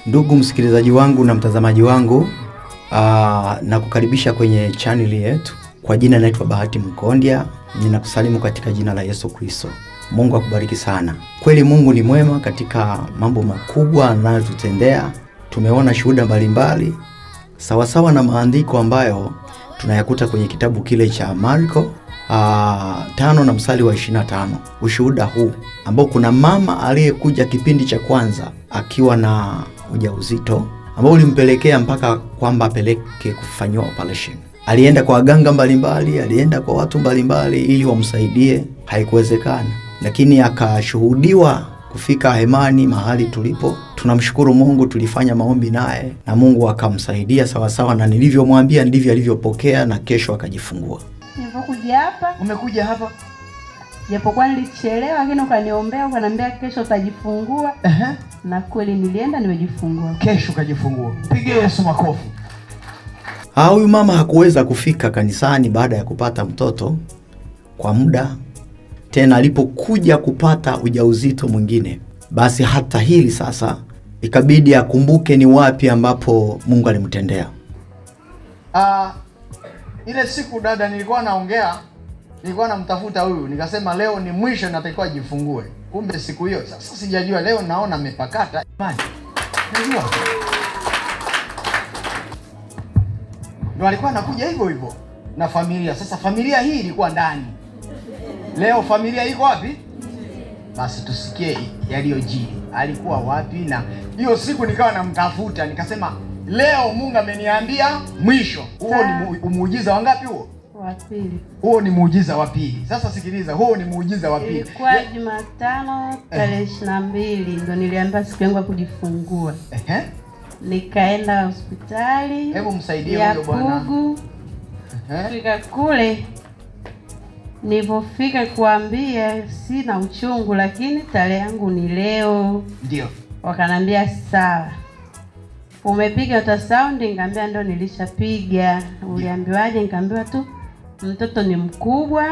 Ndugu msikilizaji wangu na mtazamaji wangu, na kukaribisha kwenye channel yetu. Kwa jina naitwa Bahati Mkondya, ninakusalimu katika jina la Yesu Kristo. Mungu akubariki sana. Kweli Mungu ni mwema katika mambo makubwa anayotutendea. Tumeona shuhuda mbalimbali sawasawa na maandiko ambayo tunayakuta kwenye kitabu kile cha Marko 5 na mstari wa 25. Ushuhuda huu ambao kuna mama aliyekuja kipindi cha kwanza akiwa na ujauzito ambao ulimpelekea mpaka kwamba apeleke kufanyiwa operation. Alienda kwa waganga mbalimbali, alienda kwa watu mbalimbali ili wamsaidie, haikuwezekana. Lakini akashuhudiwa kufika hemani mahali tulipo. Tunamshukuru Mungu, tulifanya maombi naye na Mungu akamsaidia sawasawa na nilivyomwambia ndivyo alivyopokea, na kesho akajifungua. Nilipokuja hapa, Umekuja hapa? Japokuwa nilichelewa, lakini ukaniombea, ukaniambia kesho utajifungua. Na kweli nilienda nimejifungua. Kesho ukajifungua. Pigie Yesu makofi. Huyu mama hakuweza kufika kanisani baada ya kupata mtoto kwa muda. Tena alipokuja kupata ujauzito mwingine, basi hata hili sasa ikabidi akumbuke ni wapi ambapo Mungu alimtendea. Ile siku dada nilikuwa naongea, nilikuwa namtafuta huyu, nikasema leo ni mwisho natakiwa ajifungue. Kumbe siku hiyo sasa sijajua, leo naona amepakata. Imani. Najua. Ndio alikuwa anakuja hivyo hivyo na familia. Sasa familia hii ilikuwa ndani. Leo familia iko wapi? Basi tusikie yaliyojiri. Alikuwa wapi? Na hiyo siku nikawa namtafuta, nikasema leo Mungu ameniambia mwisho. Huo ni muujiza wa ngapi huo? Wa pili. Huo ni muujiza wa pili. Sasa sikiliza, huo ni muujiza wa pili. Ilikuwa Jumatano tarehe 22 ndio niliambiwa siku yangu ya kujifungua. Nikaenda hospitali. Hebu msaidie huyo bwana. Pugu. Fika kule, nilipofika kuambia sina uchungu lakini tarehe yangu ni leo. Ndio. Wakanambia sawa. Umepiga ultrasound? Nikamwambia ndio nilishapiga. Uliambiwaje? Nikamwambia tu mtoto ni mkubwa.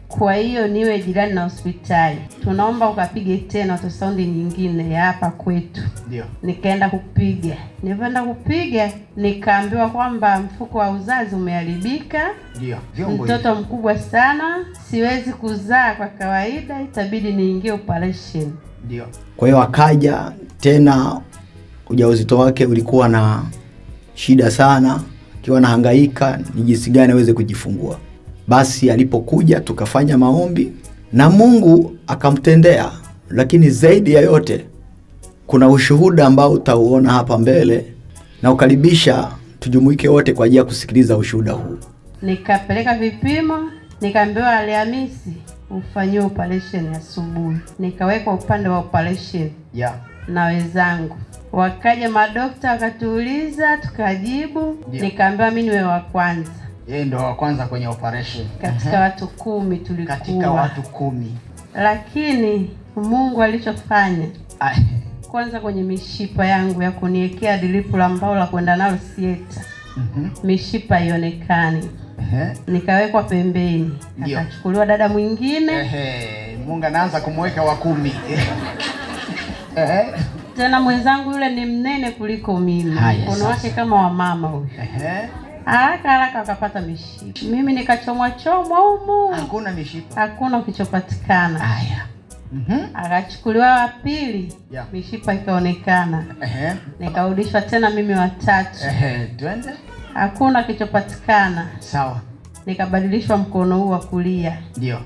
Kwa hiyo niwe jirani na hospitali. Tunaomba ukapige tena ultrasound nyingine ya hapa kwetu. Ndio. Nikaenda kupiga. Nilipoenda kupiga nikaambiwa kwamba mfuko wa uzazi umeharibika. Ndio. Vyombo Mtoto hivi. mkubwa sana, siwezi kuzaa kwa kawaida, itabidi niingie operation. Ndio. Kwa hiyo akaja tena, ujauzito wake ulikuwa na shida sana, akiwa anahangaika ni jinsi gani aweze kujifungua. Basi alipokuja tukafanya maombi na Mungu akamtendea. Lakini zaidi ya yote kuna ushuhuda ambao utauona hapa mbele, na ukaribisha tujumuike wote kwa ajili ya kusikiliza ushuhuda huu. Nikapeleka vipimo, nikaambiwa Alhamisi ufanyiwe operation asubuhi. Nikawekwa upande wa operation na wenzangu. Wakaja madokta wakatuuliza, tukajibu. Nikaambiwa mimi niwe wa kwanza. Yeye ndo wa kwanza kwenye operation. Katika watu 10 tulikuwa. Katika watu 10. Lakini Mungu alichofanya, kwanza kwenye mishipa yangu ya kuniwekea dilipu la mbao la kwenda nalo sieta. Mishipa ionekane. Nikawekwa pembeni. Akachukuliwa dada mwingine. Mungu anaanza kumweka wa 10. Tena mwenzangu yule ni mnene kuliko mimi. Mkono wake kama wa mama huyu. Haraka haraka akapata mishipa. Mimi nikachomwa chomwa humu. Hakuna mishipa. Hakuna kilichopatikana. Akachukuliwa wa pili. Mishipa ikaonekana. Nikarudishwa tena mimi wa tatu. Twende. Hakuna kilichopatikana. Nikabadilishwa mkono huu wa kulia. Ndio.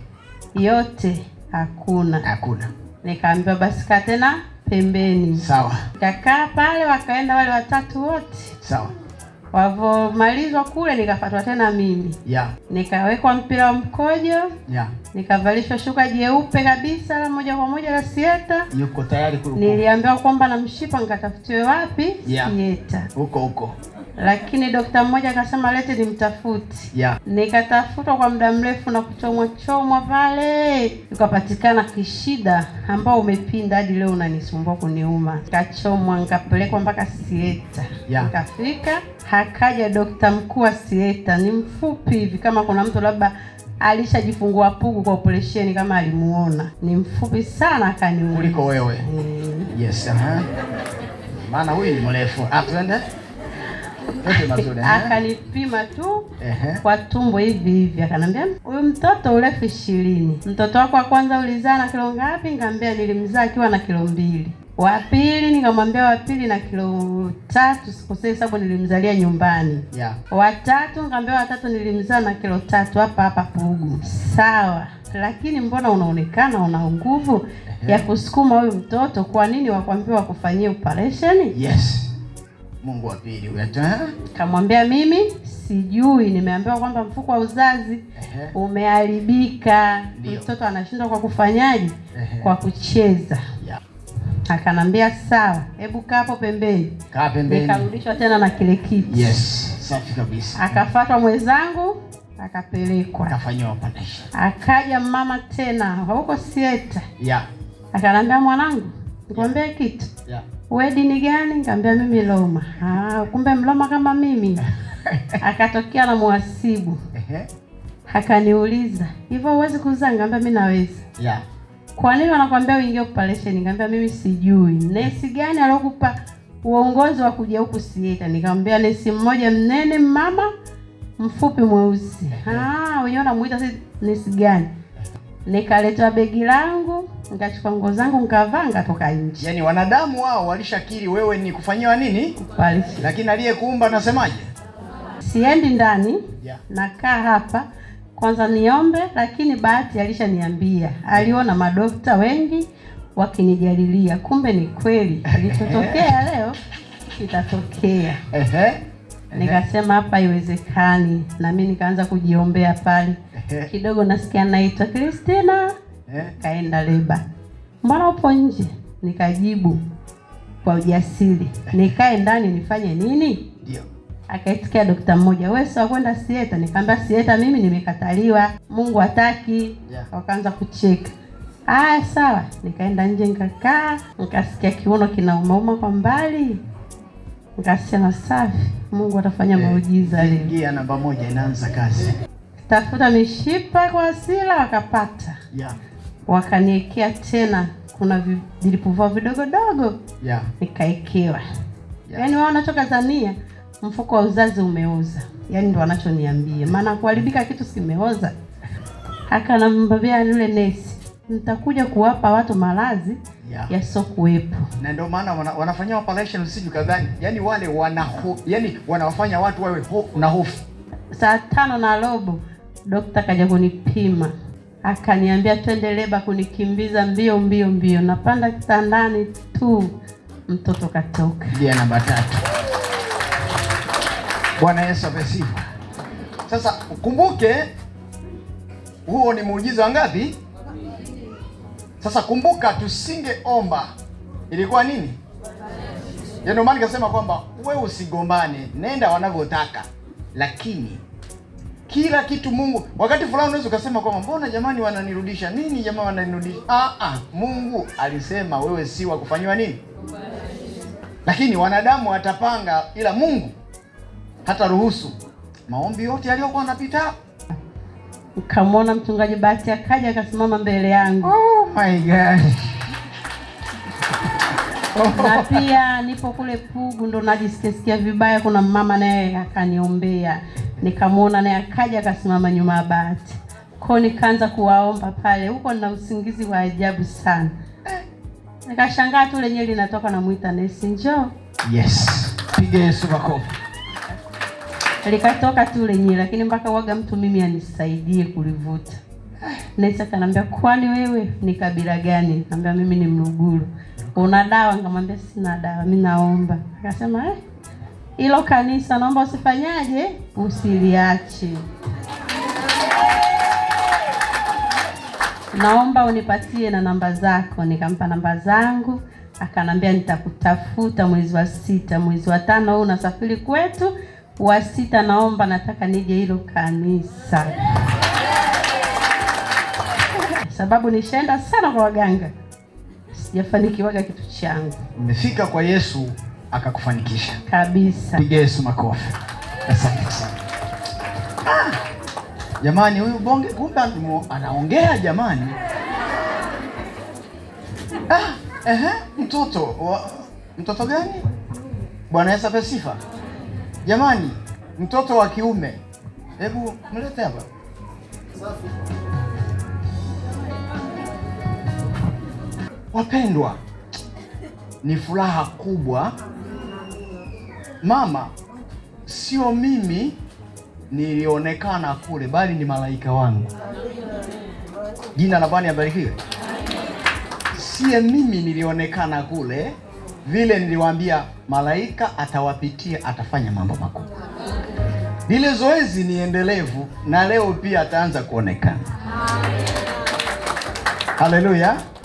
Yote hakuna. Hakuna. Nikaambiwa basi kaa tena pembeni. Nikakaa pale, wakaenda wale watatu wote. Walipomalizwa kule nikafuatwa tena mimi. Nikawekwa mpira wa mkojo. Nikavalishwa shuka jeupe kabisa la moja kwa moja la sieta. Yuko tayari kuruka. Niliambiwa kwamba na mshipa nikatafutiwe wapi? Sieta. Huko huko. Lakini daktari mmoja akasema lete nimtafute. Nikatafutwa kwa muda mrefu na kuchomwa chomwa pale. Nikapatikana kishida ambao umepinda hadi leo unanisumbua kuniuma. Nikachomwa nikapelekwa mpaka sieta. Nikafika, hakaja daktari mkuu wa sieta, ni mfupi hivi kama kuna mtu labda alishajifungua Pugu kwa operation kama alimuona. Ni mfupi sana akaniuliza. Kuliko wewe. Yes, Maana huyu ni mrefu. Twende. Yote mazuri. Akanipima tu kwa tumbo hivi hivi, akanambia huyu mtoto urefu 20. Mtoto wako wa kwanza ulizaa na kilo ngapi? Nikamwambia nilimzaa akiwa na kilo 2. Wa pili nikamwambia wa pili na kilo 3, sikosei sababu nilimzalia nyumbani. Yeah. Wa tatu nikamwambia wa tatu nilimzaa na kilo 3 hapa hapa Pugu. Sawa. Lakini mbona unaonekana una nguvu ya kusukuma huyu mtoto, kwa nini wakwambia wakufanyie operation? Yes. Mungu wa pili huyo. Kamwambia mimi sijui, nimeambiwa kwamba mfuko wa uzazi umeharibika. Mtoto anashindwa kwa kufanyaje? Kwa kucheza. Yeah. Akanambia sawa, hebu kaa hapo pembeni. Kaa pembeni. Nikarudishwa tena na kile kiti. Yes, safi kabisa. Akafuatwa mwenzangu, akapelekwa. Akafanywa operation. Akaja mama tena huko Sieta. Yeah. Akanambia mwanangu, nikwambie kitu. Yeah. Wewe dini gani? Nikamwambia mimi Roma. Ah, kumbe Mroma kama mimi. Akatokea na muhasibu. Akaniuliza, "Hivyo huwezi kuzaa?" Nikamwambia mimi naweza. Yeah. Kwa nini wanakuambia uingie operation? Nikamwambia mimi sijui. Nesi gani alokupa uongozi wa kuja huku Sieta? Nikamwambia nesi mmoja mnene mama, mfupi mweusi. Ah, wenyewe wanamuita si nesi gani? Nikaletwa begi langu, nikachukua nguo zangu nikavaa nikatoka nje. Yaani wanadamu wao walishakiri wewe ni kufanyiwa nini? Operation. Lakini aliyekuumba anasemaje? Siendi ndani. Yeah. Nakaa hapa kwanza niombe, lakini Bahati alishaniambia. Aliona madokta wengi wakinijalilia, kumbe ni kweli. Kilichotokea leo kitatokea. Nikasema hapa haiwezekani, na mimi nikaanza kujiombea pale. Kidogo nasikia naitwa Christina. Kaenda leba. Mbona upo nje? Nikajibu kwa ujasiri, nikae ndani nifanye nini? Ndio. Akaitikia dokta mmoja, wewe sio kwenda Sieta? Nikamwambia Sieta mimi nimekataliwa, Mungu hataki. Yeah. Wakaanza kucheka. Ah, sawa. Nikaenda nje nikakaa, nikasikia kiuno kinauma kwa mbali. Nikasema safi, Mungu atafanya muujiza leo. Gia namba 1 inaanza kazi. Tafuta mishipa kwa hasira wakapata. Yeah. Wakaniekea tena kuna vilipuvua vidogo dogo. Yeah. Nikaekewa. Yeah. Yaani wao wanachokazania mfuko wa uzazi umeoza. Yaani ndo wanachoniambia. Maana kuharibika kitu simeoza. Akanambia yule nesi, nitakuja kuwapa watu maradhi yasokuwepo. Na ndio maana wanafanyia operation usiju kadhani. Yaani wale yaani wanawafanya watu wawe na hofu. Saa 5:15 dokta kaja kunipima. Akaniambia twende leba, kunikimbiza mbio mbio mbio. Napanda kitandani tu mtoto katoka. Gia namba 3. Bwana Yesu asifiwe. Sasa ukumbuke huo ni muujiza wangapi? Sasa kumbuka tusingeomba ilikuwa nini? Ndio maana nikasema kwamba wewe usigombane, nenda wanavyotaka. Lakini kila kitu Mungu, wakati fulani unaweza ukasema kwamba mbona jamani wananirudisha? Nini jamaa wananirudisha? Mungu alisema wewe si wa kufanywa nini? Lakini wanadamu watapanga, ila Mungu hata ruhusu. Maombi yote yaliyokuwa yanapita. Nikamwona mchungaji Bahati akaja akasimama mbele yangu. Oh my God. Na pia nipo kule Pugu ndo najisikia vibaya, kuna mama naye akaniombea. Nikamwona naye akaja akasimama nyuma ya Bahati. Kwa nikaanza kuwaomba pale. Huko nina usingizi wa ajabu sana. Nikashangaa tu lenyewe linatoka, na muita nesi njoo. Yes. Piga Yesu makofi. Likatoka tu lenyewe, lakini mpaka waga mtu mimi anisaidie kulivuta. Nesi akanambia kwani wewe ni kabila gani? Nikamwambia mimi ni Mluguru. Una dawa? Nikamwambia sina dawa, mimi naomba. Akasema hilo kanisa naomba usifanyaje? Usiliache. Naomba unipatie na namba zako. Nikampa namba zangu. Akanambia nitakutafuta mwezi wa 6, mwezi wa 5 huu nasafiri kwetu, wa 6 naomba nataka nije hilo kanisa. Sababu nishaenda sana kwa waganga, sijafanikiwaga kitu changu. Umefika kwa Yesu akakufanikisha. Kabisa. Piga Yesu makofi. Asante sana. Jamani huyu bonge kumbe anaongea jamani. Mtoto mtoto gani? Bwana Yesu apewe sifa. Jamani, mtoto wa kiume, hebu mlete hapa. Wapendwa, ni furaha kubwa. Mama, sio mimi nilionekana kule, bali ni malaika wangu. Jina la Bwana abarikiwe. Sie mimi nilionekana kule, vile niliwaambia malaika atawapitia, atafanya mambo makubwa. Lile zoezi ni endelevu, na leo pia ataanza kuonekana. Haleluya!